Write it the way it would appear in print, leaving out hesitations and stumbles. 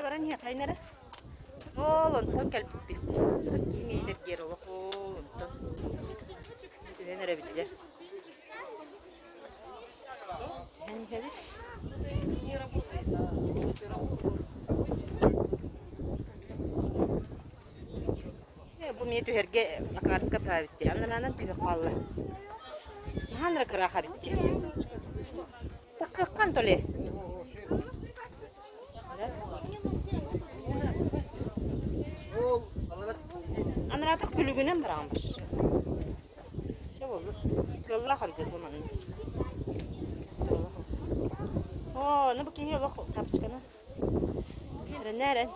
баран иһэ хайнара. Ол онтон кэлбиппит. Киһи миитэр диэр олох ол онтон. Түһэн эрэбиттэр. Түһэн иһэбит. Бу миэ түһэргэ Акарска баабит Анараанан түһэ хаалла. Наһаа кыраах эбит Таккаххан толи. Анараатах күлүгүнэн бараҕын баш. Чэ буоллун. Кыаллаах эбит бу манна. Оо, ну бу киһи олох тапочканы. Эрэнээрэн.